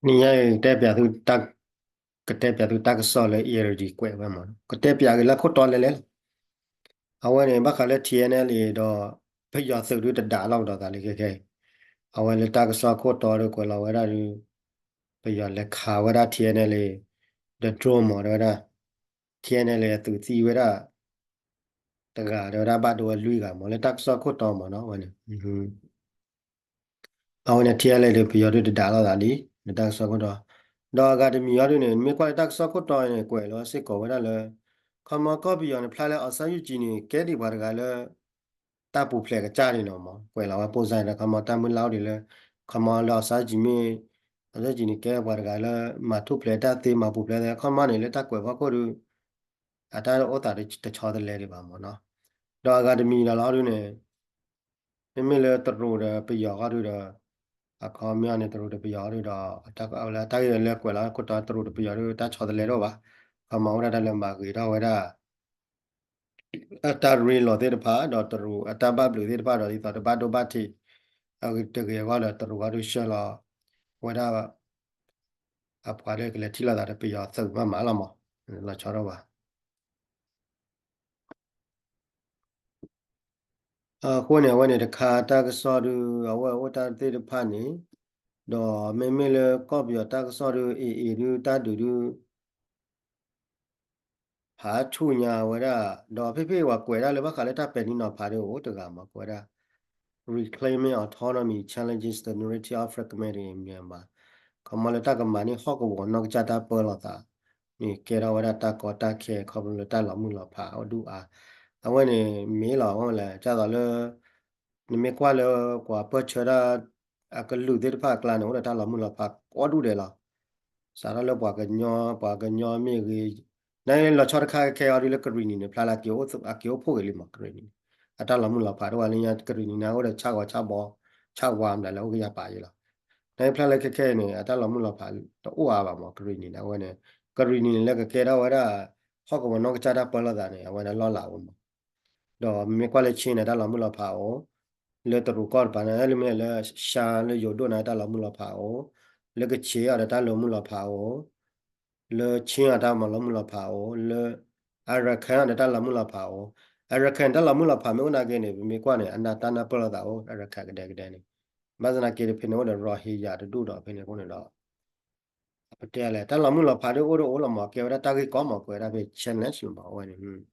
နံၤညါအံၤ ကတဲပျးသုတၢ် ကတဲပျးသုတၢ်ကစီၣ်လၢ Irrawaddy ကွဲးဝဲမး, ကတဲပျးက့ၤလၢခိၣ်တီလဲၤလဲၤလီၤ. အဝဲန့ၣ် ဘၣ်ဃးလၢ ထံအဲၣ်အဲၣ်လ်အ့ ဒီး ပယီၤသုးဒုးတဒၣ်လီၤကဒီးသးလၢခဲခဲအံၤ, အဝဲလၢတၢ်ကစီၣ်ခိၣ်တီဒီးကွဲးလီၤဝဲဒၣ်ဒီး ပယီၤလဲၤခးဝဲဒၣ် ထံအဲၣ်အဲၣ်လ်အ့ ဒီး drone မး တဲဝဲဒၣ် ထံအဲၣ်အဲၣ်လ်အ့ အသုးသံဝဲဒၣ် တဂၤ တဲဝဲဒၣ်ဘၣ်ဒိဝဲလွံၢ်ဂၤမး လၢတၢ်ကစီၣ်ခိၣ်တီမးနီၤ အဝဲန့ၣ် အဝဲန့ၣ် ထံအဲၣ်အဲၣ်လ်အ့ ဒီးပယီၤဒုးတဒၣ်လီၤသးလံ လၢတၢ်ကစီၣ်ခိၣ်တီ, ဒီးအဂၤတမံၤအီၤဒုးန့ၣ် မ့ၢ်ကွၢ်လၢတၢ်ကစီၣ်ခိၣ်တီန့ၣ် ကွဲးလီၤစ့ၢ်ကီးဝဲဒၣ်လၢ ခီမီကီၢ်ပယီၤန့ၣ် ဖျါလၢ အောင်ဆန်းစုကြည် န့ၣ် ကဲဒံးပှၤတဂၤလၢ တၢ်ပူၤဖျဲးကစၢ်န့ၣ်နီၤမး ကွဲးလီၤဝဲ ပိၢ်စၢ် ဒီးခီမီတၢ်မုၢ်လၢ်အိၣ်ဒံးလၢ ခီမီလၢ အောင်ဆန်းစုကြည် မ့ၢ် အောင်ဆန်းစုကြည် န့ၣ် ကဲပှၤတဂၤလၢ မၤထူၣ်ဖျဲးတၢ်သ့ မၤပူၤဖျဲးသ့ ခီမီန့ၣ် လၢတၢ်ကွဲးဖီခိၣ်ဒီး အတၢ်အိၣ်သးတဆီတလဲဒံးဘၣ်မးနီၤ, ဒီးအဂၤတမံၤဒီးလီၤဒုးန့ၣ် မ့မ့ၢ်လၢတရူးဒီးပယီၤဃီဒုးဒီး အခီပညီန့ၣ် တရူးဒီးပယီၤဃီဒုးဒီး အဝဲလၢတၢ်ဂ့ၢ်လၢကွဲးလီၤခိၣ်တီ တရူးဒီးပယီၤဒုး တၢ်ဆီတလဲတအိၣ်ဘၣ်, ခီမီအိၣ်ဒၣ်တၢ်လၢမၤဂ့ၤထီၣ်ဝဲဒၣ် အတၢ်ရ့လိာ်သ့ၣ်တဖၣ် ဒီးတရူးအတၢ်ဘၣ်ဘျုးသ့ၣ်တဖၣ်ဒီး ဒ်သိးတဘၣ်ဒိဘၣ်ထံး အဂ့ၤတဂ့ၤအဂီၢ်ဒီး တရူးဃီဒုးဆှၢလီၤဝဲဒၣ် အပှၤလၢကလဲၤထံၣ်လိာ်သးဒီးပယီၤသုးမးမးလီၤမး, လီၤဆီဒိၣ်ဘၣ်. အဃိန့ၣ် အဝဲန့ၣ်တခါတၢ်ကစီၣ်ဒုး အဝဲအိၣ်တၢ်သ့ၣ်တဖၣ်န့ၣ်, ဒီးမ့မ့ၢ်လၢကီၢ်ပယီၤတၢ်ကစီၣ်ဒုး အ့ၣ်အ့ၣ်ဒုးတၢ်ဒုးဒုး ဖးဆူၣ်ညါဝဲဒၣ်, ဒီးဖဲဖဲပှၤကွဲးဒၣ်လၢဘၣ်ဃးလၢတၢ်ပဲာ်ထံနီၤဖးဒုးအိၣ်တဂၤမး ကွဲးဒၣ် Reclaiming Autonomy Challenges the Narrative of Fragmented Myanmar ခီမီလၢတၢ်ကမၤန့ၢ်ဟီၣ်ကဝီၤနီၢ်ကစၢ်တၢ်ပၢလီၤသးန့ၣ် ကဲထီၣ်ဝဲဒၣ်တၢ်ကီတၢ်ခဲခီဖျိလၢတၢ်လီၤမုၢ်လီၤဖးအိၣ်ဒူၣ်အါ, အဝဲန့ၣ်မ့ၢ်လီၤအဝဲလဲၣ် ဒ်သိးလၢ နမ့ၢ်ကွၢ်လၢပှၤပၢၢ်ဆၢတၢ် အကလုာ်သ့ၣ်တဖၣ်အကျါန့ၣ် အိၣ်ဒီးတၢ်လီၤမုၢ်လီၤဖးကိးဒူၣ်ဒဲးလီၤ. စးထီၣ်လၢပှၤကညီ ပှၤကညီမ့ၢ်ဂ့ၤ, နလီၤဆီတခါခဲအံၤဒုးလၢကရံၣ်နံၣ်န့ၣ် ဖျါလၢအက့ၤအိၣ်ဖှိၣ်ဂ့ၤလံမး ကရံၣ်နံၣ်န့ၣ်, အတၢ်လီၤမုၢ်လီၤဖးတအိၣ်ဝဲလၢညါ ကရံၣ်နံၣ်န့ၣ် အိၣ်ဒီးဆၣ်ဂီၤဆၣ်ဘီ ဆၣ်ဝါမတၤလဲၣ် အိၣ်ကယၤပာ်ယဲလီၤ. နဖျါလၢခဲခဲအံၤန့ၣ် အတၢ်လီၤမုၢ်လီၤဖးတအိၣ်အါဘၣ်မး ကရံၣ်နံၣ်န့ၣ် အဝဲန့ၣ် ကရံၣ်နံၣ်န့ၣ်လၢကကဲထီၣ်ဝဲဒၣ် ဟီၣ်ကဝီၤနီၢ်ကစၢ်တၢ်ပၢလီၤသးန့ၣ် အဝဲန့ၣ်လီၢ်လၤအိၣ်မး ဒီးမ့ၢ်ကွၢ်လၢ Chin န့ၣ် တၢ်လီၤမုၢ်လီၤဖးအိၣ်, လၢတရူးကီၢ်တပၤန့ၣ် လၢမ့ၢ်လၢ ရှမ်း လၢယိၤဒိၣ်န့ၣ် တၢ်လီၤမုၢ်လီၤဖးအိၣ်, လၢကချ့ၣ်အီၤဒီးတၢ်လီၤမုၢ်လီၤဖးအိၣ်, လၢ Chin အီၤတၢ်လီၤမုၢ်လီၤဖးအိၣ်, လၢ Arakan အီၤဒီးတၢ်လီၤမုၢ်လီၤဖးအိၣ်, Arakan တၢ်လီၤမုၢ်လီၤဖးမ့ၢ်အိၣ်နာ်က့န့ၣ် ပမ့ၢ်ကွၢ်န့ၣ် အနၢ်တၢ်နၢ်ပၢၢ်လိာ်သးအိၣ် Arakan ကဒဲကဒဲန့ၣ်, ဘၣ်ဆၣ်သနာ်က့ဒီးဖဲန့ၣ်အိၣ်ဒီး Rohingya တဒူၣ်ဒီးဖဲန့ၣ်အဃိန့ၣ်ဒီး ပတဲလဲၣ် တၢ်လီၤမုၢ်လီၤဖးဒုးအိၣ်ဒီးအိၣ်လီၤမး ကဲဝဲဒၣ်တၢ်ဂ့ၢ်ကီမး ကွဲးဒၣ်ဖဲ challenge မး အဝဲန့ၣ်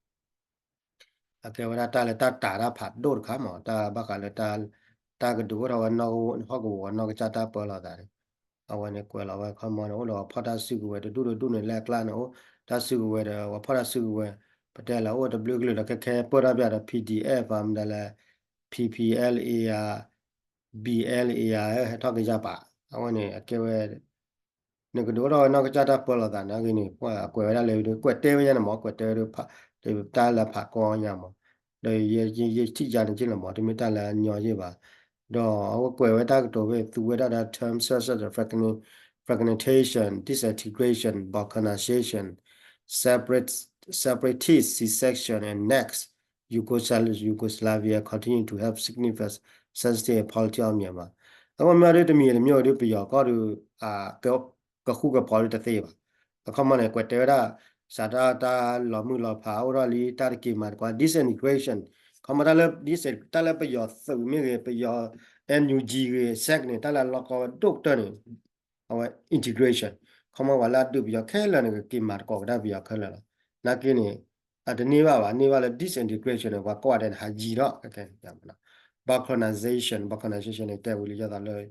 အကဲဝဲဒၣ်တၢ်လၢတၢ်တာ်တၢ်ဖးဒိၣ်တခါမး တၢ်ဘၣ်ဃးလၢ တၢ်ကဒုးအိၣ်ထီၣ်ဝဲ ဟီၣ်ကဝီၤနီၢ်ကစၢ်တၢ်ပၢလီၤသးန့ၣ် အဝဲန့ၣ်ကွဲးလီၤဝဲခီမီန့ၣ် အိၣ်ဒီးပှၤဖီၣ်တၢ်စုကဝဲၤတဒူၣ်တဒူၣ်န့ၣ် လၢအကျါန့ၣ် အိၣ်တၢ်စုကဝဲၤဒီး ပှၤဖီၣ်တၢ်စုကဝဲၤ ပတဲလၢအိၣ်တဘျုးကလုာ်ဒီး ခဲခဲပၢၢ်ထီၣ်ပယီၤဒီး P D F မတၤလဲၣ် P P L A ဧါ B L A ဧါ ဟဲထီၣ်ကယၤပာ် အဝဲန့ၣ် အကဲဝဲ နကဒုးအိၣ်ထီၣ်ဝဲနီၢ်ကစၢ်တၢ်ပၢလီၤသးနာ်က့န့ၣ် ကွဲးတဲဝဲယဲန့ၣ်မး ကွဲးတဲဝဲဒၣ် တၢ်လၢဖးကီညါမး ဒီးယထံၣ်ယါန့ၣ်က့လီၤမး တမ့ၢ်တၢ်လၢအညီယ့ၢ်ဘၣ် ဒီးအဝဲကွဲးဝဲတၢ်ကတိၤဖဲ သူဝဲဒၣ်ဒီး terms such as fragmentation, disintegration, balkanization, separate, separatist secession and next Yugoslavia continue to have significant sensitive politics of Myanmar. အဝဲမ့ၢ်ဒ်တမံၤတမံၤဒ်ပယီၤကီၢ်ဒ် ကဃူကဖိးဒ်တသ့ဘၣ်. အခီမီန့ၣ် ကွဲးတဲဝဲဒၣ် စးထီၣ်တၢ်လီၤမုၢ်လီၤဖးအိၣ်ထီၣ်လံ တၢ်တက့ၤမၤတကွၢ် disintegration ခီမီတၢ်လၢ တၢ်လၢပယီၤသုးမ့ၢ်ဂ့ၤ ပယီၤ N U G ဂ့ၤ စဲးကန့ၣ် တၢ်လၢအလီၢ်ကီဝဲဒိၣ်ကတၢၢ်န့ၣ် အဝဲ integration ခီမီပှၤလၢအဒုးပယီၤခဲလၢာ်န့ၣ် ကက့ၤမၤသကိးကဒါပယီၤခဲလၢာ်လီၤ. နာ်က့န့ၣ် အတန့ၢ်ဘၣ်ဘၣ် န့ၢ်ဘၣ်လၢ disintegration န့ၣ် ပှၤကိးဂၤဒဲးန့ၣ် ဟးယံၤထီၣ် balkanization, balkanization န့ၣ် တဲဝံၤလံယသးလၢ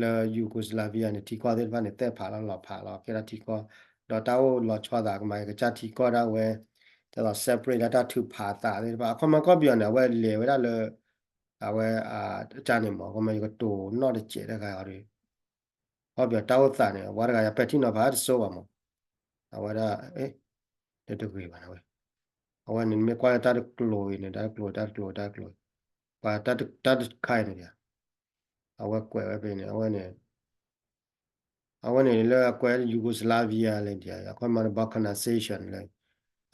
လၢ Yugoslavia န့ၣ် ထံကီၢ်သ့ၣ်တဖၣ်န့ၣ် သဲၣ်ဖးလီၤလီၤဖးလီၤ ကဲထီၣ်ထံကီၢ် ဒီးတၢ်အိၣ်လီၤဆီသးကမၤကစၢ်ထံကီၢ်ဒၣ်ဝဲ ဒ်သိး separate ဒၣ်တၢ်ထုးဖးသးသ့ၣ်တဖၣ် အခီမီကီၢ်ပယီၤန့ၣ် အဝဲလဲၤဝဲဒၣ်လၢ အဝဲ အကၢ်န့ၣ်မး အခီမီယကတိၤနီၣ်တစဲးတဂၤအီၤဒီး ကီၢ်ပယီၤတၢ်အိၣ်သးန့ၣ် အဝဲတဂၤယပဲာ်ထံနီၤဖးတစိၢ်ဘၣ်မး အဝဲဒၣ် တဂ့ၤဘၣ်ဝဲ အဝဲန့ၣ်မ့ၢ်ကွၢ်လၢတၢ်တကျိၤအံၤန့ၣ် တၢ်တကျိၤ တၢ်တကျိၤ တၢ်တကျိၤ ပှၤတၢ်တခါအံၤန့ၣ် အဝဲကွဲးဝဲဖဲန့ၣ် အဝဲန့ၣ် အဝဲန့ၣ်လၢအကွဲး Yugoslavia လၢ အခီမီန့ၣ် balkanization လၢ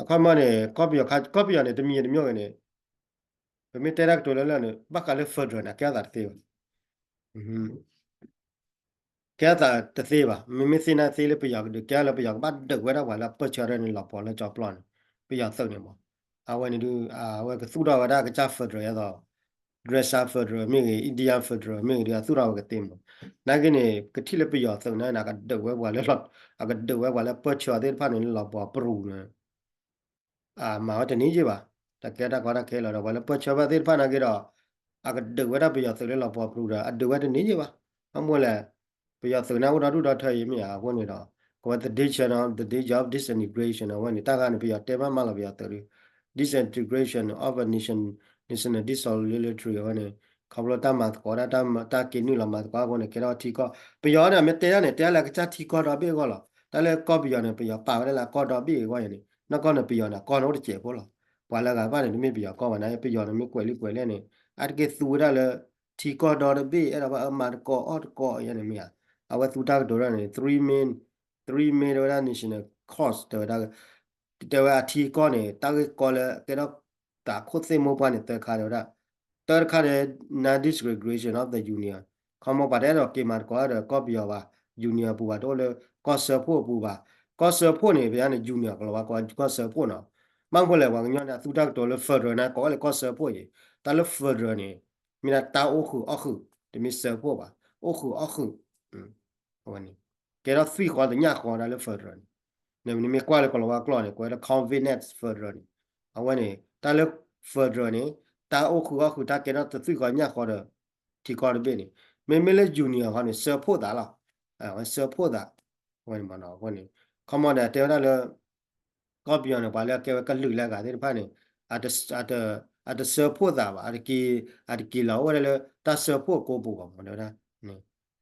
အခီမီန့ၣ် ကီၢ်ပယီၤခါ ကီၢ်ပယီၤန့ၣ် တမံၤတမံၤဂ့ၤန့ၣ် ပမ့ၢ်တဲတၢ်ကတိၤလၢလၢန့ၣ် ဘၣ်ဃးလၢ federal န့ၣ် အကဲအသးတသ့ဘၣ် ကဲသးတသ့ဘၣ်. မ့မ့ၢ်သ့ၣ်ညါသ့လၢပယီၤကဒုးကဲလၢပယီၤကဘၣ်ဒုးဝဲဒၣ်ပှၤလၢပၢၢ်ဆၢထၢၣ်န့ၣ်လီၤပှီၢ်လၢကၠီပျီန့ၣ် ပယီၤသုးန့ၣ်မး. အဝဲန့ၣ်ဒုး အဝဲကသူၣ်ထီၣ်ဝဲဒၣ်ကစၢ် federal အသိး Dresser federal မ့ၢ်ဂ့ၤ Indian federal မ့ၢ်ဂ့ၤဒုး အသူၣ်ထီၣ်ဝဲကသ့မး. နာ်က့န့ၣ် ကထံၣ်လၢပယီၤသုးန့ၣ် အကဒုးဝဲပှၤလၢ အကဒုးဝဲပှၤလၢပၢၢ်ဆၢသ့ၣ်တဖၣ်န့ၣ်လၢလီၤပှီၢ်ပရူၤန့ၣ် အမၤဝဲတန့ၢ်က့ဘၣ်. တၢ်ကဲတၢ်ကီတၢ်ခဲလီၤဒီး ပှၤလၢပၢၢ်ဆၢဘၣ်သ့ၣ်တဖၣ်နာ်က့ဒီး အကဒုးဝဲဒၣ်ပယီၤသုးလၢလီၤပှီၢ်ပရူၤဒီး အဒုးဝဲတန့ၢ်က့ဘၣ်. ဘၣ်မနုၤလဲၣ် ပယီၤသုးန့ၣ်အိၣ်ဒီဒူၣ်ဒီထၢအံၤမ့ၢ်ဧါ. အဃိန့ၣ်ဒီး ကဝဲ the danger of, the danger of disintegration အဝဲန့ၣ် တၢ်ဂၤန့ၣ် ပယီၤတဲဘၣ်မးလီၤ ပယီၤသုးဒုး disintegration of a nation, national dissolution အဝဲန့ၣ် ခီဖျိတၢ်မၤသကိးဒၣ် တၢ်က့ၤနုာ်လီၤမၤသကိးအဃိန့ၣ် ကဲထီၣ်ထံကီၢ် ပယီၤန့ၣ် မ့ၢ်တဲဒၣ်န့ၣ် တဲဒၣ်လၢကစၢ်ထံကီၢ်ဒီဘ့ၣ်အဂီၢ်လီၤ. တၢ်လၢကီၢ်ပယီၤန့ၣ် ပယီၤပာ်ဝဲဒၣ်လၢအကီၢ်ဒီဘ့ၣ်အဂီၢ်ယါန့ၣ် နီၢ်ကီၢ်န့ၣ် ပယီၤန့ၣ် အကီၢ်န့ၣ်အိၣ်တစဲးဖိလီၤ. ပှၤလၢအဂၤတဖၣ်န့ၣ် တမ့ၢ်ပယီၤကီၢ်ဘၣ်န့ၣ် ပယီၤန့ၣ်မ့ၢ်ကွဲးလံာ်ကွဲးလဲၢ်န့ၣ် အါတက့ၢ်သူဝဲဒၣ်လၢ ထံကီၢ်ဒီတဘ့ၣ် အဲၣ်ဒိးဘၣ်အမၤသကိးအီၣ်သကိးယါန့ၣ်မ့ၢ်ဧါ. အဝဲသူတၢ်ကတိၤဒၣ်န့ၣ် three main, three main တဲဝဲဒၣ် national cause တဲဝဲဒၣ် တဲဝဲအထံအကီၢ်န့ၣ် တၢ်ဂ့ၢ်ကီလၢကဲထီၣ်သးခိၣ်သ့ၣ်မိၢ်ပှၢ်န့ၣ် သၢခါတဲဝဲဒၣ် တၢ်တခါန့ၣ် non-desegregation of the union ခီမီပှၤတအဲၣ်ဒိးက့ၤမၤသကိးဒီးကီၢ်ပယီၤဘၣ် union အပူၤဘၣ် တအိၣ်လၢကီၢ်စၢဖှိၣ်အပူၤဘၣ်. ကီၢ်စၢဖှိၣ်န့ၣ် ပယီၤန့ၣ် union ကလီၤဝါကိးကီၢ်စၢဖှိၣ်နီၤ. ဘၣ်မနုၤလဲၣ် ပှၤကညီန့ၣ် အသူတၢ်ကတိၤလၢ federal န့ၣ် ကိးဝဲလၢကီၢ်စၢဖှိၣ်အံၤ တၢ်လၢ federal န့ၣ် မ့ၢ်ဒၣ်တၢ်အိၣ်ဃုာ်အီၣ်ဃုာ် တမ့ၢ်စၢဖှိၣ်ဘၣ် အိၣ်ဃုာ်အီၣ်ဃုာ် အဝဲန့ၣ် ကဲထီၣ်သွံၣ်ဃီတညၣ်ဃီဒၣ်လၢ federal န့ၣ် နမ့ၢ်ကွၢ်လၢကလီၤဝါကျိာ်န့ၣ် ကွဲးလၢ convenience federal န့ၣ် အဝဲန့ၣ် တၢ်လၢ federal န့ၣ် တၢ်အိၣ်ဃုာ်အီၣ်ဃုာ် တၢ်ကဲထီၣ်တသွံၣ်ဃီညၣ်ဃီဒီး ထံကီၢ်တဘ့ၣ်န့ၣ် မ့မ့ၢ်လၢ union ဃီန့ၣ် စၢဖှိၣ်သးလီၤ. အဝဲစၢဖှိၣ်သး အဝဲန့ၣ်မ့ၢ်နီၤ အဃိန့ၣ် ခီမီန့ၣ် တဲဝဲဒၣ်လၢ ကီၢ်ပယီၤန့ၣ် ပှၤလၢအကဲဝဲကလုာ်လၢအဂၤသ့ၣ်တဖၣ်န့ၣ် အတစၢဖှိၣ်သးဘၣ် အတက့ၤ အတက့ၤလီၤအိၣ်ဝဲဒၣ်လၢတၢ်စၢဖှိၣ်အကိပူၤဘၣ်မ့ၢ်တဲဝဲဒၣ်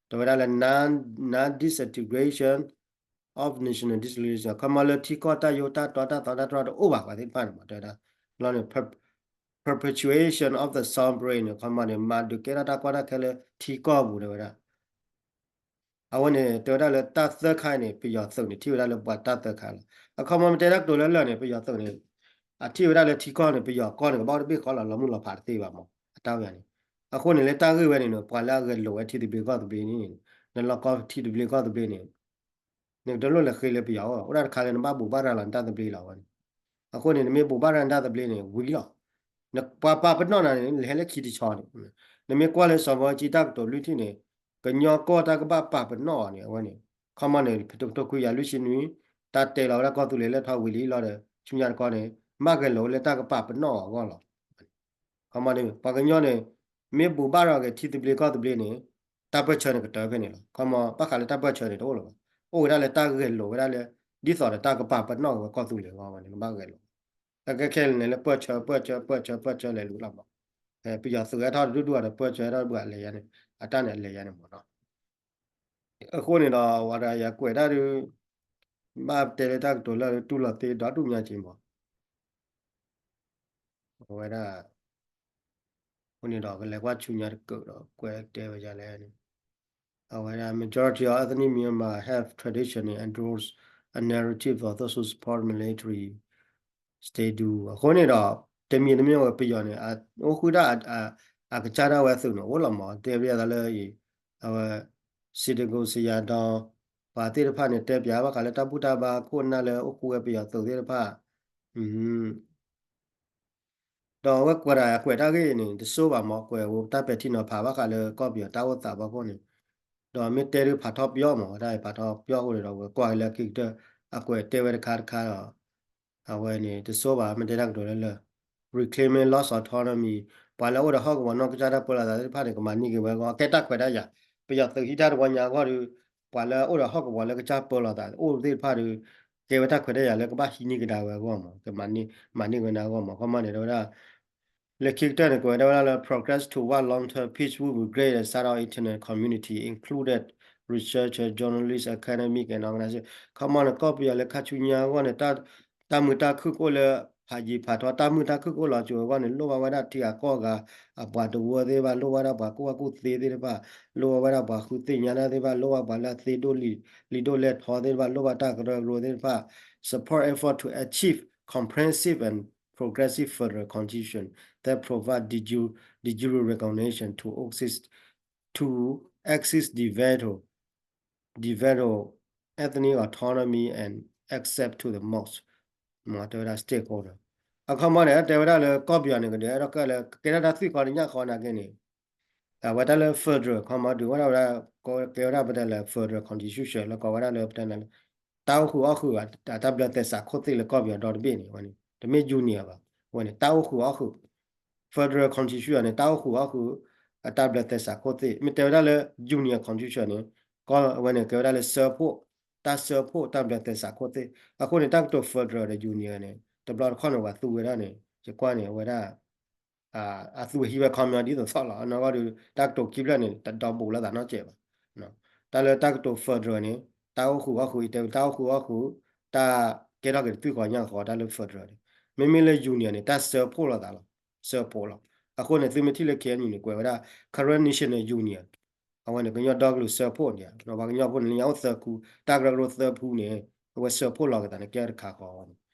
တဲဝဲဒၣ်လၢ non, non-disintegration of national dissolution ခီမီလၢထံကီၢ်တၢ်ယိးတၢ်တီတၢ်သီတၢ်တြီတအိၣ်ဘၣ်ပှၤသ့ၣ်တဖၣ်န့ၣ်မ့ၢ်တဲဝဲဒၣ် လီၤန့ၣ် perpetuation of the sovereign န့ၣ် ခီမီန့ၣ် မၤဒုးကဲထီၣ်တၢ်ကီတၢ်ခဲလၢထံကီၢ်ပူၤတဲဝဲဒၣ် အဝဲန့ၣ် တဲဝဲဒၣ်လၢတၢ်သၢခါအံၤန့ၣ် ပယီၤသုးန့ၣ် ထံၣ်ဝဲဒၣ်လၢပှၤတၢ်သၢခါလီၤ. အခီမီမ့ၢ်တဲတၢ်ကတိၤလၢလၢာ်န့ၣ် ပယီၤသုးန့ၣ် အထံၣ်ဝဲဒၣ်လၢထံကီၢ်န့ၣ် ပယီၤကီၢ်န့ၣ် ကဘၣ်အိၣ်တဘ့ၣ်ဃီလီၤ လီၤမုၢ်လီၤဖးတသ့ဘၣ်မး အတၢ်ဝဲန့ၣ်. အဃိန့ၣ် လၢတၢ်ဂ့ၢ်ဝဲန့ၣ် ပှၤလၢအဂဲၤလိာ်ဝဲထံသဘျ့ကီၢ်သဘျ့န့ၣ် နလီၢ်ကီၢ်ထံသဘျ့ကီၢ်သဘျ့န့ၣ် နကတလိၣ်လဲၤဃ့လၢပယီၤအိၣ် အိၣ်ဒၣ်တခါလၢနဘၣ်ဘိးဘၣ်ရၤလီၤနတၢ်သဘျ့လီၤဝဲန့ၣ်. အဃိန့ၣ် နမ့ၢ်ဘိးဘၣ်ရၤနတၢ်သဘျ့န့ၣ် ဝံၤလီၤ. နပှၤပာ်ပနီၣ်နၤန့ၣ် လဲၤဟဲလၢခံတဆီန့ၣ် နမ့ၢ်ကွၢ်လၢစီၤဘီကၠံတၢ်ကတိၤလွံၢ်ထံၣ်န့ၣ် ကညီကီၢ်တၢ်ကဘၣ်ပာ်ပနီၣ်အီၤန့ၣ် အဝဲန့ၣ် ခီမီန့ၣ် ဖဲတကထိခွံကယၤလွံၢ်ဆံနွံ တၢ်တဲလီၤဝဲဒၣ်ကီၢ်သူလ့ၤလဲၤထီၣ်ဝံၤလံလီၤဒီး ဆူညါတခီန့ၣ် ဘၣ်ဂဲၤလိာ်ဝဲလၢတၢ်ကပာ်ပနီၣ်အီၤအဂီၢ်လီၤ. ခီမီန့ၣ် ပှၤကညီန့ၣ် မ့ၢ်ဘိးဘၣ်ရၤဂ့ၤထံသဘျ့ကီၢ်သဘျ့န့ၣ် တၢ်ပၢၢ်ဆၢန့ၣ်ကတၢၢ်ဖဲန့ၣ်လီၤ. ခီမီ ဘၣ်ဃးလၢတၢ်ပၢၢ်ဆၢန့ၣ်တအိၣ်လၢၤဘၣ်. အိၣ်ဝဲဒၣ်လၢတၢ်ဂဲၤလိာ်ဝဲဒၣ်လၢ ဒ်သိးဒီးတၢ်ကပာ်ပနီၣ်ဝဲကီၢ်သူလ့ၤအဂီၢ်ဝဲန့ၣ် ကဘၣ်ဂဲၤလိာ် အကဲခဲလၢာ်န့ၣ်လၢပၢၢ်ဆၢ ပၢၢ်ဆၢ ပၢၢ်ဆၢ ပၢၢ်ဆၢလဲၤလူၤလီၤမး. ပယီၤသုးဟဲထီၣ်တဒူၣ်ဒူၣ်ဒီး ပၢၢ်ဆၢဟဲထီၣ်တဘၣ်လဲၤယါန့ၣ် အတၢ်န့ၣ်အလဲၤယါန့ၣ်မ့ၢ်နီၤ. အဃိန့ၣ်ဒီး ဝဲဒၣ်ယကွဲးတၢ်ဒုး ဘၣ်တဲလၢတၢ်ကတိၤလၢတူၢ်လိာ်သ့ဒီဒူၣ်ညါက့မး အဝဲဒၣ် အဃိန့ၣ်ဒီး ကလဲၤကွၢ်ဆူညါတကၢၢ်ဒီး ကွဲးတဲဝဲဒ်လဲၣ်န့ၣ် အဝဲဒၣ် majority of ethnic Myanmar have traditionally endorsed a narrative of those who support military state do အဃိန့ၣ်ဒီး တမံၤတမံၤဝဲပယီၤန့ၣ် အိၣ်ဃုာ်ဒၣ် အကစၢ်ဒၣ်ဝဲသုးန့ၣ် အိၣ်လီၤမး တဲပျးသးလၢ အဝဲ စံတကိစယၤဒီး ပှၤသ့ၣ်တဖၣ်န့ၣ် တဲပျးဘၣ်ဃးလၢတၢ်ဘူၣ်တၢ်ဘါခိၣ်နၢ်လၢအိၣ်ဃူဝဲပယီၤသုးသ့ၣ်တဖၣ် ဒီးအဝဲကွဲးဒၣ် အကွဲးတၢ်ဂ့ၢ်အံၤန့ၣ် တစိဘၣ်မး ကွဲးဝဲတၢ်ပဲာ်ထံနီၤဖးဘၣ်ဃးလၢကီၢ်ပယီၤတၢ်အိၣ်သးဘၣ်ခိၣ်န့ၣ် ဒီးမ့ၢ်တဲဒုးဖးထီပယီၤမး ဝဲဒၣ်ဖးထီပယီၤအဃိန့ၣ်ဒီး ဝဲကွၢ်က့ၤလၢခံကတၢၢ် အကွဲးတဲဝဲတခါတခါဒီး အဝဲန့ၣ် တစိဘၣ် မ့ၢ်တဲတၢ်ကတိၤလၢလၢ reclaiming lost autonomy ပှၤလၢအအိၣ်ဒီးဟီၣ်ကဝီၤနီၢ်ကစၢ်တၢ်ပၢလီၤသးသ့ၣ်တဖၣ်န့ၣ် ကမၤန့ၢ်က့ၤဝဲအဂီၢ် အကဲတၢ်ခွဲးတၢ်ယာ် ပယီၤသုးဟံးတၢ်တဝီညါအဂီၢ်ဒီး ပှၤလၢအအိၣ်ဒီးဟီၣ်ကဝီၤလၢကစၢ်ပၢလီၤသးအိၣ်သ့ၣ်တဖၣ်ဒီး ကဲဝဲတၢ်ခွဲးတၢ်ယာ်လၢကဘၣ်ဟံးန့ၢ်ကဒါဝဲအဂီၢ်မး ကမၤန့ၢ်ဝဲဒၣ်အဂီၢ်မး ခီမီန့ၣ် တဲဝဲဒၣ် လၢခံကတၢၢ်န့ၣ် ကွဲးဝဲဒၣ်လၢ progress toward long-term peace would be great and set our internal community, included researchers, journalists, academic and organization. ခီမီန့ၣ် ကီၢ်ပယီၤလၢခါဆူညါအဂီၢ်န့ၣ် တၢ်မုာ်တၢ်ခုၣ်ကအိၣ်လၢ ဖးယံၤဖးထီ တၢ်မုာ်တၢ်ခုၣ်ကအိၣ်လီၤစိၤအဂီၢ်န့ၣ် လိၣ်ဘၣ်ဝဲဒၣ်ထံဂၤကီၢ်ဂၤ အပှၤတဝၢသ့ၣ်တဖၣ် လိၣ်ဘၣ်ဒၣ်ပှၤကူၣ်ဘၣ်ကူၣ်သ့သ့ၣ်တဖၣ် လိၣ်ဘၣ်ဝဲဒၣ်ပှၤဃုသ့ၣ်ညါတၢ်သ့ၣ်တဖၣ် လိၣ်ဘၣ်ပှၤလၢအသ့ဒိၣ်လံၤဒိၣ်လဲၢ်ထီသ့ၣ်တဖၣ် လိၣ်ဘၣ်တၢ်ကရၢကရိသ့ၣ်တဖၣ် support effort to achieve comprehensive and progressive federal constitution that provide de jure, de jure recognition to exist, to exist de facto develop ethnic autonomy and access to the most မ့ၢ်တဲဝဲဒၣ် stakeholder အခီမီန့ၣ် တဲဝဲဒၣ်လၢကီၢ်ပယီၤန့ၣ် ကဒဲးဒီးကဲလၢ ကကဲထီၣ်တၢ်သွံၣ်ဃီတညၣ်ဃီနာ်က့န့ၣ် အဝဲတၢ်လၢ federal ခီမီဒုးဝဲဒၣ်ဝဲဒၣ် ကဲဝဲဒၣ်ပတဲလၢ federal constitution လၢကီးဝဲဒၣ်လၢပတဲလၢ တၢ်အိၣ်ဃုာ်အီၣ်ဃုာ် အတၢ်ဘျၢသဲစးခိၣ်သ့ၣ်လၢကီၢ်ပယီၤဒီတဘ့ၣ်န့ၣ် ဝဲန့ၣ် တမ့ၢ် union ဘၣ် ဝဲန့ၣ် တၢ်အိၣ်ဃုာ်အီၣ်ဃုာ် federal constitution န့ၣ် တၢ်အိၣ်ဃုာ်အီၣ်ဃုာ် အတၢ်ဘျၢသဲစးခိၣ်သ့ၣ် မ့ၢ်တဲဝဲဒၣ်လၢ union constitution န့ၣ် ကီၢ်ဝဲန့ၣ် ကဲဝဲဒၣ်လၢစၢဖှိၣ် တၢ်စၢဖှိၣ်တၢ်ဘျၢသဲစးခိၣ်သ့ၣ် အဃိန့ၣ် တၢ်ကတိၤ federal ဒီး union န့ၣ် တဘျီတခီၣ်န့ၣ် ပှၤသူဝဲဒၣ်န့ၣ် ယကွၢ်န့ၣ် အဝဲဒၣ် အသူဟံးဝဲခီပညီဒ်သိးသိးလီၤ. အနီၢ်ကီၢ်ဒီး တၢ်ကတိၤခံဖျၢၣ်န့ၣ် တဒီဘူးလိာ်သးနီတစဲးဘၣ်. တၢ်လၢတၢ်ကတိၤ federal န့ၣ် တၢ်အိၣ်ဃုာ်အီၣ်ဃုာ် အံၤတဲဝဲတၢ်အိၣ်ဃုာ်အီၣ်ဃုာ် တၢ်ကဲထီၣ်က့ၤတသွံၣ်ဃီညၣ်ဃီတၢ်လၢ federal န့ၣ် မ့မ့ၢ်လၢ union န့ၣ် တၢ်စၢဖှိၣ်လိာ်သးလီၤ. စၢဖှိၣ်လီၤ. အဃိန့ၣ် သုမ့ၢ်ထံၣ်လၢ K N U န့ၣ် ကွဲးဝဲဒၣ် Karen National Union အဝဲန့ၣ် ကညီဒီကလုာ်စၢဖှိၣ်န့ၣ် ပှၤကညီဖိန့ၣ် လၢညါအိၣ်သၢခူ တၢ်ကရၢကရိသၢဖူန့ၣ် အဝဲစၢဖှိၣ်လီၤက့ၤသးန့ၣ် ကဲတခါဃီန့ၣ်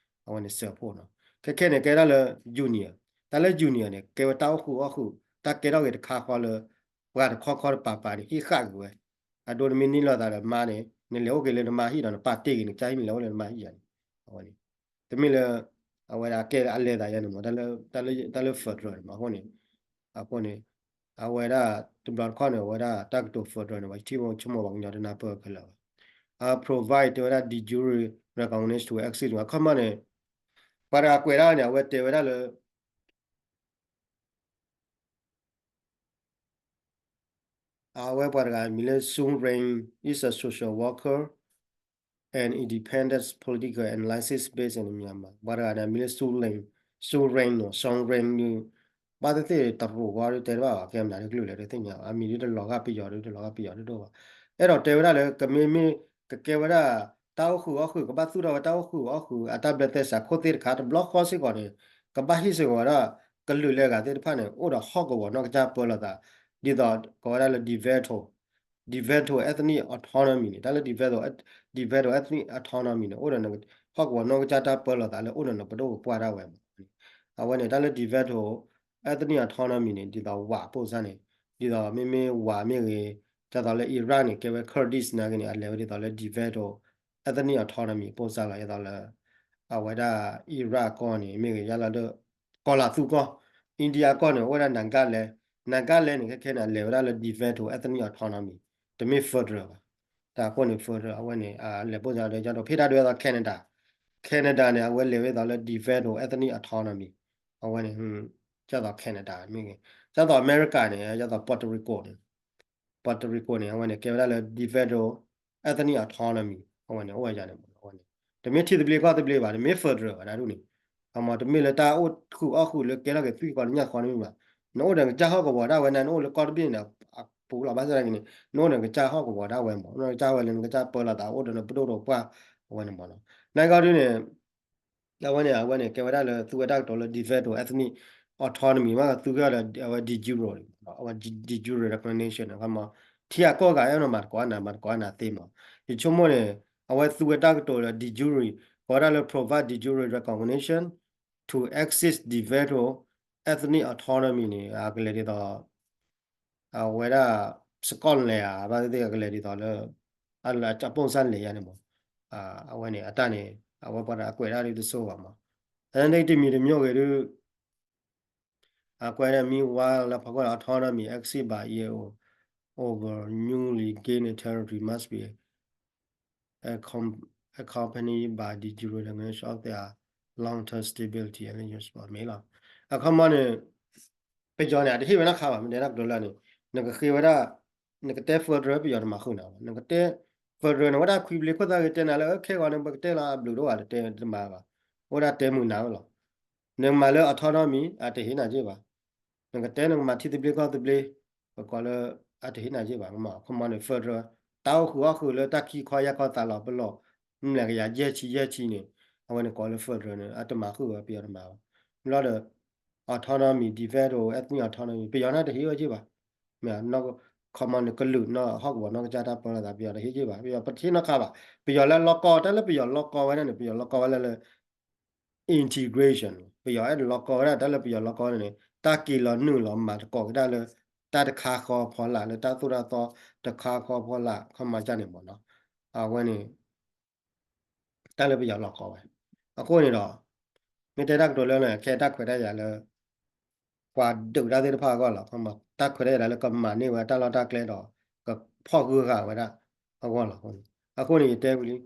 အဝဲန့ၣ်စၢဖှိၣ်နီၤ. ခဲခဲန့ၣ် ကဲဒၣ်လၢ union တၢ်လၢ union န့ၣ် ကဲဝဲတၢ်အိၣ်ဃုာ်အီၣ်ဃုာ် တၢ်ကဲထီၣ်က့ၤတခါဃီလၢ ပှၤတခီခီတပၤပၤန့ၣ် ဟံးဃာ်က့ၤဝဲ အဒိနမ့ၢ်န့ၢ်လိာ်သးဒီးမါန့ၣ် နလဲၤအိၣ်က့ၤလၢနမါဟံၣ်ဒီး နပာ်တ့ၢ်က့ၤနကစၢ်ဟံၣ် နလဲၤအိၣ်လၢနမါဟံၣ်ယၤန့ၣ် အဝဲန့ၣ် တမ့ၢ်လၢ အဝဲဒၣ်ကဲအလဲၤသးယၤန့ၣ်မး တၢ်လၢ federal န့ၣ်မး အဃိန့ၣ် အဃိန့ၣ် အဝဲဒၣ်တဘျီတခီၣ်န့ၣ် အဝဲဒၣ်တၢ်ကတိၤ federal န့ၣ် ပှၤထံၣ်မိၢ်ဆိကမိၣ်ပှၤကညီတနၢ်ပၢၢ်ခဲလၢာ်ဘၣ်. အ provide တဲဝဲဒၣ် de jure recognition to exist အခီမီန့ၣ် ပှၤတဂၤကွဲးဒၣ်န့ၣ် အဝဲတဲဝဲဒၣ်လၢ အဝဲပှၤတဂၤမံၤလၢ Sung Reng is a social worker and independent political analysis based in Myanmar ပှၤတဂၤန့ၣ် မံၤလၢ Sung Reng, Sung Reng နီၤ Sung Reng န့ၣ် ဘၣ်သ့ၣ်သ့ၣ်တရူးဝဲဒၣ်တဲတဘၣ်ဘၣ် ကဲမနုၤတကလုာ်လဲၣ်တသ့ၣ်ညါ အမံၤဒ်တလီၤဂာ်ပယီၤဒ်တလီၤဂာ်ပယီၤဒ်ဒိၣ်ဘၣ် အဲၣ်ဒိးတဲဝဲဒၣ်လၢ ကမ့မ့ၢ် ကကဲဝဲဒၣ် တၢ်အိၣ်ဃုာ်အီၣ်ဃုာ် ကဘၣ်သူၣ်ထီၣ်ဝဲတၢ်အိၣ်ဃုာ်အီၣ်ဃုာ် အတၢ်ဘျၢသဲစးခိၣ်သ့ၣ်တခါ တဘျီဃီစ့ၢ်ကီးန့ၣ် ကဘၣ်ဟ့ၣ်စ့ၢ်ကီးဝဲဒၣ် ကလုာ်လၢအဂၤသ့ၣ်တဖၣ်န့ၣ် အိၣ်ဒီးဟီၣ်ကဝီၤနီၢ်ကစၢ်ပၢလီၤသး ဒ်သိးကိးဝဲဒၣ်လၢ de facto, de facto ethnic autonomy န့ၣ် တၢ်လၢ de facto, de facto ethnic autonomy န့ၣ် အိၣ်ဒီး ဟီၣ်ကဝီၤနီၢ်ကစၢ်တၢ်ပၢလီၤသးလၢအိၣ်ဒီးနပဒိၣ်ပပှၢ်ဒၣ်ဝဲမး အဝဲန့ၣ် တၢ်လၢ de facto ethnic autonomy န့ၣ် ဒ်သိးဝးပိၢ်စၢ်န့ၣ် ဒ်သိးမ့မ့ၢ်ဝးမ့ၢ်ဂ့ၤ ဒ်သိးလၢ Iraq န့ၣ် ကဲဝဲ Kurdish နာ်က့န့ၣ် အလဲၤဝဲဒ်သိးလၢ de facto ethnic autonomy ပိၢ်စၢ်လီၤ ဒ်သိးလၢ အဝဲဒၣ် Iraq ကီၢ်န့ၣ် မ့ၢ်ဂ့ၤ ယါလီၤဒၣ် ကီၢ်လၤသူကီၢ် India ကီၢ်န့ၣ် အိၣ်ဝဲဒၣ် Nagaland, Nagaland န့ၣ် ခဲခဲန့ၣ် အလဲၤဝဲဒၣ်လၢ de facto ethnic autonomy တမ့ၢ် federal ဘၣ်. တၢ်အဃိန့ၣ် federal အဝဲန့ၣ် အလဲၤပိၢ်စၢ်ဒီး ကၠီဒီးဖ့ၣ်တၢ်ဒွဲအသီ Canada, Canada န့ၣ် အဝဲလဲၤဝဲဒ်သိးလၢ de facto ethnic autonomy အဝဲန့ၣ် ကၠီသိး Canada မ့ၢ်ဂ့ၤ ကၠီသိး America န့ၣ် ကၠီသိး Puerto Rico န့ၣ် Puerto Rico န့ၣ် အဝဲန့ၣ် ကဲဝဲဒၣ်လၢ de facto ethnic autonomy အဝဲန့ၣ် အိၣ်ဝဲယၤန့ၣ်မး အဝဲန့ၣ် တမ့ၢ်ထံသဘျ့ကီၢ်သဘျ့ဘၣ် တမ့ၢ် federal ဘၣ် တၢ်ဒ်န့ၣ် အမ့ၢ်တမ့ၢ်လၢတၢ်အိၣ်ဃုာ်အီၣ်ဃုာ်လၢကဲထီၣ်က့ၤသွံၣ်ဃီတညၣ်ဃီတမ့ၢ်ဘၣ် နအိၣ်ဒီးနကစၢ်ဟီၣ်ကဝီၤဒၣ်ဝဲန့ၣ် နအိၣ်လၢကီၢ်တဘ့ၣ်န့ၣ် အပူၤလီၤ ဘၣ်ဆၣ်သနာ်က့န့ၣ် နအိၣ်ဒီးနကစၢ်ဟီၣ်ကဝီၤဒၣ်ဝဲမး နအိၣ်ဒီးနကစၢ်ဟီၣ်ကဝီၤလၢနကစၢ်ပၢလီၤသးအိၣ်ဒီးနပဒိၣ်ဒီးပှၢ် အဝဲန့ၣ်မးနီၤ နာ်က့ဒ်န့ၣ် အဝဲန့ၣ် အဝဲန့ၣ် ကဲဝဲဒၣ်လၢ သူဝဲတၢ်ကတိၤလၢ de facto ethnic autonomy မ့ၢ်သူက့ၤဒီး အဝဲ de jure, အဝဲ de jure recognition န့ၣ် ခီမး ထံအကီၢ်ဂၤအဲၣ်ဒိးမၤသကိးအနၤ မၤသကိးအနၤသ့မး ယဆိကမိၣ်န့ၣ် အဝဲသူဝဲတၢ်ကတိၤလၢ de jure ကိးဝဲဒၣ်လၢ provide de jure recognition to exist de facto ethnic autonomy န့ၣ် အကလဲၤဒ်သိး အဝဲဒၣ် Scotland ဧါ ဘၣ်သ့ၣ်သ့ၣ်အကလဲၤဒ်သိးလၢ အလၢအပိၢ်စၢ်လဲၤယါန့ၣ်မး အဝဲန့ၣ် အတၢ်န့ၣ် အဝဲပှၤဒီးအကွဲးဒၣ်ဒ်တစိဘၣ်မး အန့ၣ်တမံၤတမံၤဂ့ၤဒ် အကွဲးဒၣ် meanwhile လၢဖီခိၣ် autonomy exist by E A O over newly gained territory must be accom- accompanied by de jure recognition of their long-term stability and useful မ့ၢ်လီၤ အခီမီန့ၣ် ပယီၤန့ၣ် အတဟ့ၣ်ဝဲနီတခါဘၣ် မ့ၢ်တဲဒၣ်ကတိၤလၢန့ၣ် နကဃ့ဝဲဒၣ် နကတဲ federal ပယီၤတမၤဃုာ်နၤဘၣ် နကတဲ federal န့ၣ် ဝဲဒၣ်ခွံဘျ့ခိၣ်သၣ်ဂ့ၤတဲနၤလၢ ခဲဂီၤန့ၣ် ပကတဲလီၤအဘျုးဒိၣ်ဘၣ် တတဲတမၤဘၣ် အိၣ်ဒၣ်တဲမုာ်နၤဝဲလီၤ နကမၤလၢ autonomy အတဟ့ၣ်နၤက့ၢ်ဘၣ် နကတဲနကမၤထံသဘျ့ကီၢ်သဘျ့ ပကိးလၢ အတဟ့ၣ်နၤက့ၢ်ဘၣ် အခီမီန့ၣ် federal တၢ်အိၣ်ဃုာ်အီၣ်ဃုာ်လၢတၢ်ခံခီယါခီသးလီၤပလီၢ် မ့ၢ်လၢကယၤယဲၢ်ဆံယဲၢ်ဆံန့ၣ် အဝဲန့ၣ်ကိးလၢ federal န့ၣ် အတမၤဃုာ်ဝဲပယီၤတမၤဘၣ် ဘျီဒီး autonomy de facto ethnic autonomy ပယီၤန့ၣ်တဟ့ၣ်ဝဲက့ၢ်ဘၣ် မ့ၢ် ခီမီန့ၣ် ကလုာ်နီၢ်ဟီၣ်ကဝီၤနီၢ်ကစၢ်တၢ်ပၢလီၤသး ပယီၤတဟ့ၣ်က့ၢ်ဘၣ် ပယီၤပထံၣ်နီၢ်ခါဘၣ် ပယီၤလၢလီၢ်ကီၢ် တၢ်လၢပယီၤလီၢ်ကီၢ်ဝဲဒၣ်န့ၣ် ပယီၤလီၢ်ကီၢ်ဝဲလၢလၢ integration ပယီၤအဲၣ်ဒိးလီၢ်ကီၢ်ဝဲဒၣ် တၢ်လၢပယီၤလီၢ်ကီၢ်ဝဲဒၣ်န့ၣ် တၢ်က့ၤလီၤနုာ်လီၤမၤသကိးက့ၤတၢ်လၢ တၢ်တခါဃီဖီလာ် လၢတၢ်သိၣ်တၢ်သီတခါဃီဖီလာ် ခီမီကၢ်န့ၣ်မ့ၢ်နီၤ အဝဲန့ၣ် တၢ်လၢပယီၤလီၢ်ကီဝဲ. အဃိန့ၣ်ဒီး မ့ၢ်တဲတၢ်ကတိၤလၢ ခဲတၢ်ခွဲးတၢ်ယာ်လၢ ပှၤဒုးတၢ်သ့ၣ်တဖၣ်အဂီၢ်လီၤ. တၢ်ခွဲးတၢ်ယာ်လၢကမၤန့ၢ်ဝဲတၢ်လီၢ်တၢ်ကျဲဒီး ကဖီၣ်ဃုာ်ဃာ်ဝဲဒၣ်အဂီၢ်လီၤ. အဃိန့ၣ် ယတဲဝံၤလံ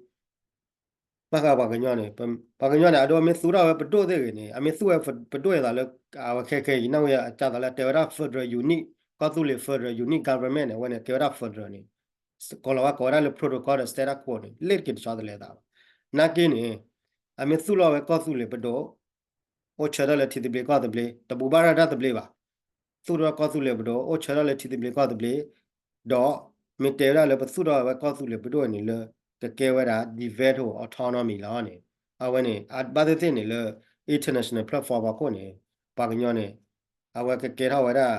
ဘၣ်ဃးပှၤကညီန့ၣ် ပှၤကညီန့ၣ် အဒိမ့ၢ်သူၣ်ထီၣ်ဝဲပဒိၣ်သ့ၣ်ဂ့ၤန့ၣ် အမ့ၢ်သူၣ်ဝဲပဒိၣ်အသးလၢ အဝဲခဲခဲအံၤ နဝဲအကၢ်သးလၢတဲဝဲဒၣ် federal unit ကီၢ်သူလ့ၤ federal unit government န့ၣ် အဝဲန့ၣ် ကဲဝဲဒၣ် federal န့ၣ် ကိးလီၤဝဲကိးဝဲဒၣ်လၢ protocol ဒီး status quo န့ၣ် လ့ၣ်တက့ၤတဆီတလဲသးဘၣ်. နာ်က့န့ၣ် အမ့ၢ်သူၣ်လီၤဝဲကီၢ်သူလ့ၤပဒိၣ် အိၣ်ဆၢထၢၣ်လၢထံသဘျ့ကီၢ်သဘျ့ တဘူၣ်ဘၣ်ရၤတၢ်သဘျ့ဘၣ်. သူၣ်ထီၣ်ကီၢ်သူလ့ၤပဒိၣ် အိၣ်ဆၢထၢၣ်လၢထံသဘျ့ကီၢ်သဘျ့ ဒီးမ့ၢ်တဲဝဲဒၣ်လၢပသူၣ်ထီၣ်ဝဲကီၢ်သူလ့ၤပဒိၣ်န့ၣ်လၢ ကကဲဝဲဒၣ် de facto autonomy လီၤန့ၣ် အဝဲန့ၣ် ဘၣ်သ့ၣ်သ့ၣ်န့ၣ်လၢ international platform အဖီခိၣ်န့ၣ် ပှၤကညီန့ၣ် အဝဲကကဲထီၣ်ဝဲဒၣ်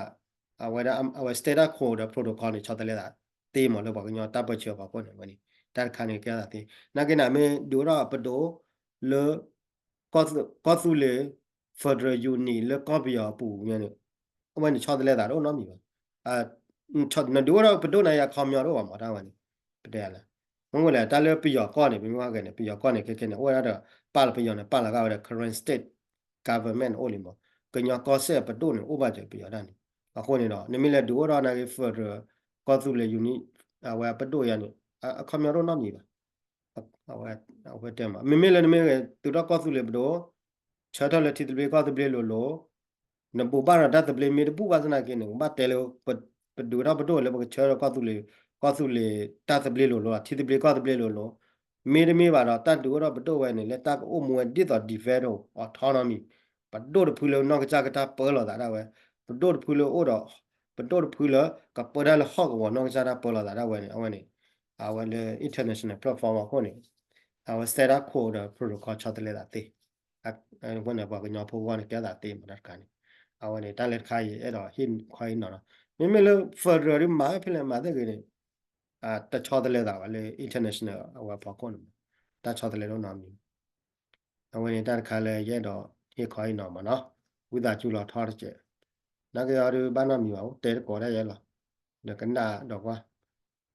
အဝဲဒၣ် အဝဲ status quo ဒီး protocol န့ၣ် ဆီတလဲသးသ့မးလၢပှၤကညီတၢ်ပၢဆှၢအဖီခိၣ်န့ၣ် အဝဲန့ၣ် တၢ်တခါန့ၣ်ကဲထီၣ်သးသ့ နာ်က့န့ၣ် မ့ၢ်ဒုးအိၣ်ထီၣ်ပဒိၣ်လၢ ကီၢ်သူလ့ၤ federal unit လၢကီၢ်ပယီၤအပူၤန့ၣ် အဝဲန့ၣ် ဆီတလဲသးတအိၣ်နီတမံၤဘၣ်. နဒုးအိၣ်ထီၣ်ပဒိၣ်န့ၣ် အခီပညီတအိၣ်ဘၣ်မး တၢ်ဝဲန့ၣ် ပတဲလဲၣ်. မ့ၢ်ဝဲလဲၣ် တၢ်လၢပယီၤကီၢ်န့ၣ် ပမ့ၢ်ဝဲဂ့ၤန့ၣ် ပယီၤကီၢ်န့ၣ် ခဲခဲန့ၣ် အိၣ်ဝဲဒၣ်ဒီး ပာ်လီၤပယီၤန့ၣ် ပာ်လီၤဂာ်ဝဲဒီး Karen state government န့ၣ်အိၣ်လံမး ကညီကီၢ်စဲၣ်ပဒိၣ်န့ၣ် အိၣ်ဘၣ်စၢၤပယီၤဒၣ်န့ၣ် အဃိန့ၣ်ဒီး နမ့ၢ်လဲၤဒုးအိၣ်ထီၣ်နာ်က့ federal ကီၢ်သူလ့ၤ unit အဝဲပဒိၣ်ယါန့ၣ် အခီပညီတအိၣ်နီတမံၤဘၣ်. အဝဲတဲမး မ့မ့ၢ်လၢနမ့ၢ်ဂဲၤတုၤထီၣ်ကီၢ်သူလ့ၤပဒိၣ် ဆၢထၢၣ်လၢထံသဘျ့ကီၢ်သဘျ့လိၤလိၤ နဘူၣ်ဘၣ်ရၤတၢ်သဘျ့မ့ၢ်တဘူၣ်ဘၣ်သနာ်က့န့ၣ် ကဘၣ်တဲလၢ ပဒုးထီၣ်ပဒိၣ်လၢပကဆၢထၢၣ်ကီၢ်သူလ့ၤ ကီၢ်သူလ့ၤတၢ်သဘျ့လိၤလိၤ ထံသဘျ့ကီၢ်သဘျ့လိၤလိၤ မ့တမ့ၢ်ဘၣ်ဒီး တၢ်ဒုးအိၣ်ထီၣ်ပဒိၣ်ဝဲန့ၣ် လၢတၢ်ကအိၣ်မူဝဲဒ်သိး de facto autonomy ပဒိၣ်တဖုလၢနီၢ်ကစၢ်ကတၢ်ပၢလီၤသးဒၣ်ဝဲ ပဒိၣ်တဖုလၢအိၣ်ဒီး ပဒိၣ်တဖုလၢ ကပၢတၢ်လၢဟီၣ်ကဝီၤနီၢ်ကစၢ်တၢ်ပၢလီၤသးဒၣ်ဝဲန့ၣ် အဝဲန့ၣ် အဝဲလၢ international platform အဃိန့ၣ် အဝဲ status quo ဒီး protocol ဆီတလဲသးသ့ အဃိန့ၣ် ပှၤကညီဖိအဂီၢ်န့ၣ် ကဲသးသ့မးတၢ်တခါန့ၣ် အဝဲန့ၣ် တၢ်လၢတခါအံၤအဲၣ်ဒိးဟ့ၣ်ခီဟ့ၣ်နီၤလီၤ မ့မ့ၢ်လၢ federal ဒ်မၤဖဲလဲၣ်မၤသ့ၣ်ဂ့ၤန့ၣ် တဆီတလဲသးဘၣ်လၢ international အဝဲဖီခိၣ်န့ၣ် တၢ်ဆီတလဲတအိၣ်နီတမံၤ အဝဲန့ၣ်တၢ်တခါလၢယအဲၣ်ဒိးဟ့ၣ်ခီဟ့ၣ်နီၤမးနီၤ ဝံသးစူၤလီၤထီတစဲး နာ်က့အီၤဒုးဘၣ်နီတမံၤဘၣ် အိၣ်တဲတကိးဒၣ်ယဲလီၤ ဒီးကနၣ်ဒီးကွၢ်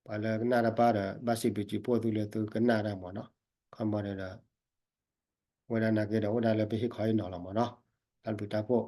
ပှၤလၢကနၣ်တၢ်ပၢ်ဒီး ဘၣ်စံးဘျုးစံးဖှိၣ်သုလၢသုကနၣ်တၢ်မးနီၤ ခီမီဒီး ဝဲဒၣ်နာ်က့ဒီး အိၣ်ဒၣ်လၢပဟ့ၣ်ခီဟ့ၣ်နီၤလီၤမးနီၤ တၢ်ဘျုးတၢ်ဖှိၣ်